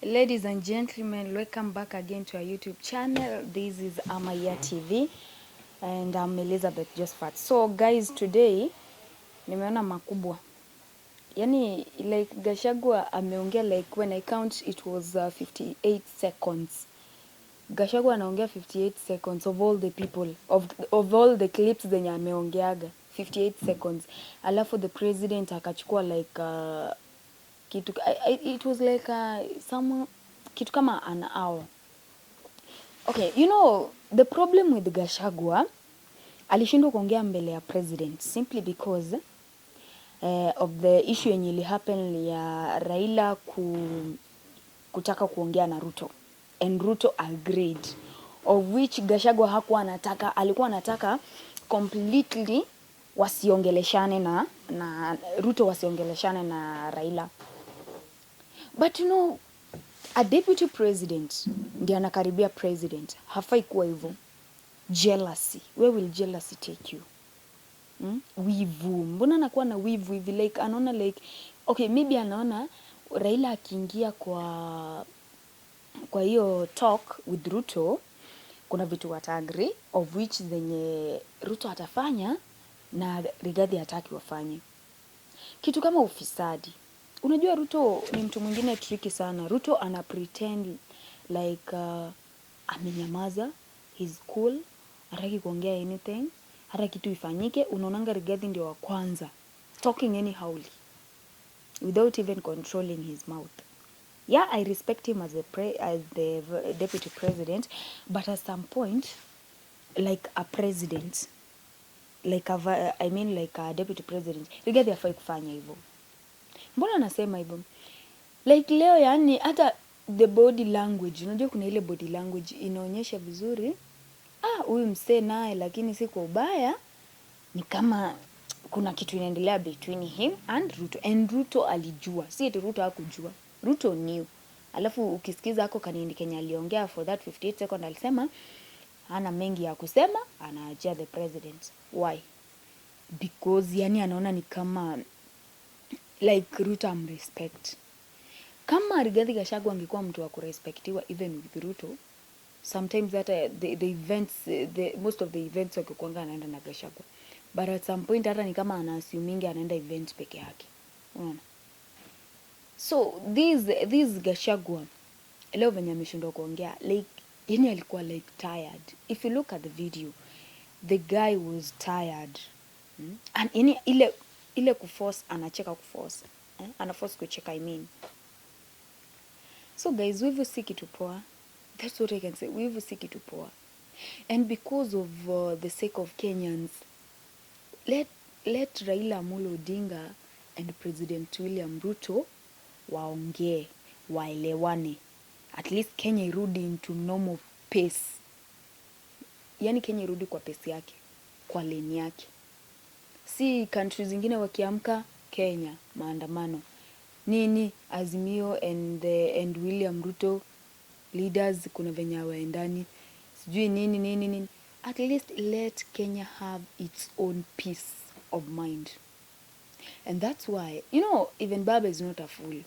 Ladies and gentlemen, welcome back again to our YouTube channel. This is Amaya TV and I'm Elizabeth Josephat. So guys, today nimeona makubwa. Yani like Gachagua ameongea, like when I count it was 58 seconds. Gachagua anaongea 58 seconds of all the people of all the clips zenye ameongeaga, 58 seconds. Alafu the president akachukua like kitu it was like some kitu kama an hour. Okay, you know the problem with Gachagua, alishindwa kuongea mbele ya president simply because of the issue yenye ili happen ya Raila kutaka kuongea na Ruto and Ruto agreed, of which Gachagua hakuwa anataka. Alikuwa anataka completely wasiongeleshane na Ruto, wasiongeleshane na Raila. But you know, a deputy president ndiye anakaribia president, hafai kuwa hivyo. Jealousy, where will jealousy take you? Wivu, mbona anakuwa na wivu hivi? Like anaona, like okay, maybe anaona Raila akiingia kwa hiyo talk with Ruto, kuna vitu wataagree, of which zenye Ruto atafanya na Rigathi hataki wafanye. Kitu kama ufisadi. Unajua Ruto ni mtu mwingine tricky sana. Ruto ana pretend like amenyamaza, he's cool, hataki kuongea anything, hata kitu ifanyike, unaonanga Rigathi ndio wa kwanza talking anyhowly without even controlling his mouth. Yeah, I respect him as the deputy president, but at some point, like a president, like a, I mean like a deputy president, Rigathi hafai kufanya hivyo. Mbona nasema hivyo? Like leo, yani hata the body language, unajua kuna ile body language inaonyesha vizuri, ah, huyu msee naye, lakini si kwa ubaya, ni kama kuna kitu inaendelea between him and Ruto, and Ruto alijua, si eti Ruto hakujua. Ruto knew. Alafu ukisikiza ako kanini Kenya aliongea for that 58 second, alisema hana mengi ya kusema, anaachia the president. Why? Because yani anaona ni kama like Ruto amrespect. Kama Rigathi Gachagua angekuwa mtu wa kurespectiwa even with Ruto, sometimes hata the events, the most of the events wakikuanga anaenda na Gachagua, but at some point hata ni kama ana assumingi anaenda event peke yake, unaona? So this Gachagua leo venye ameshindwa kuongea, like yani alikuwa like tired. If you look at the video, the guy was tired, And yani ile kuforce, anacheka kuforce, eh? Anaforce kucheka, I mean. So guys, wivu si kitu poa. That's what I can say. Wivu si kitu poa, and because of the sake of Kenyans, let Raila Amolo Odinga and President William Ruto waongee, waelewane, at least Kenya irudi into normal pace. Yani Kenya irudi kwa pace yake, kwa lane yake. Si country zingine wakiamka, Kenya maandamano nini, Azimio and William Ruto leaders kuna venye hawaendani, sijui nini nini nini. At least let Kenya have its own peace of mind. And that's why even Baba is not a fool.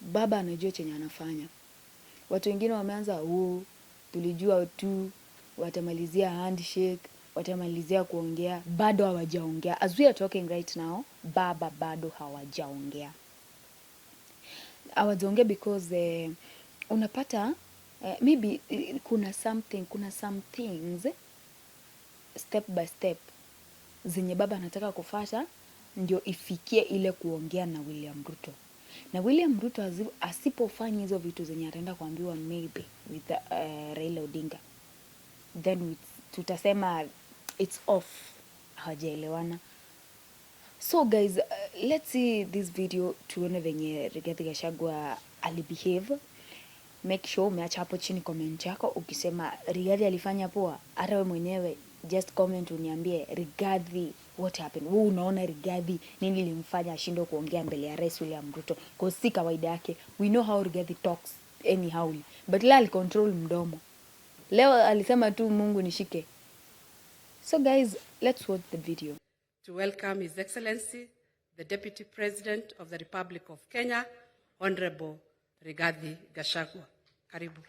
Baba anajua chenye anafanya. Watu wengine wameanza, "Oh, tulijua tu watamalizia handshake, watamalizia kuongea." Bado hawajaongea. As we are talking right now, Baba bado hawajaongea. Hawajaongea because unapata maybe kuna something, kuna some things step by step zenye Baba anataka kufata ndio ifikie ile kuongea na William Ruto. Na William Ruto asipofanya hizo vitu zenye ataenda kuambiwa maybe with Raila Odinga, then tutasema it's off, hawajaelewana. So guys, let's see this video, tuone venye Rigathi Gachagua alibehave. Make sure umeacha hapo chini comment yako ukisema Rigathi alifanya poa. Hata wewe mwenyewe just comment uniambie, Rigathi, what happened? Wewe unaona Rigathi nini ilimfanya ashindwe kuongea mbele ya Rais William Ruto? 'Cause si kawaida yake. We know how Rigathi talks anyhow, but leo alicontrol mdomo. Leo alisema tu, "Mungu nishike." So guys, let's watch the video. To welcome His Excellency, the Deputy President of the Republic of Kenya, Honorable Rigathi Gachagua. Karibu.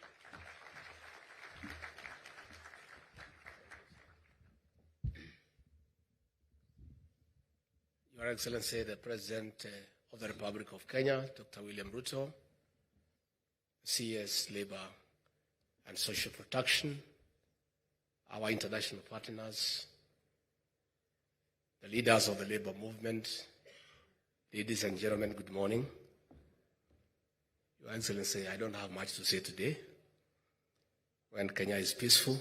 Your Excellency, the President of the Republic of Kenya, Dr. William Ruto, CS Labor and Social Protection, our international partners, the leaders of the labor movement, ladies and gentlemen, good morning. Your Excellency, I don't have much to say today. When Kenya is peaceful,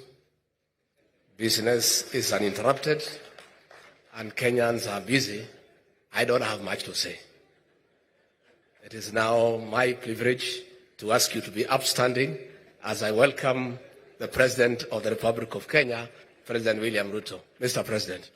business is uninterrupted, and Kenyans are busy, I don't have much to say. It is now my privilege to ask you to be upstanding as I welcome the President of the Republic of Kenya, President William Ruto. Mr. President.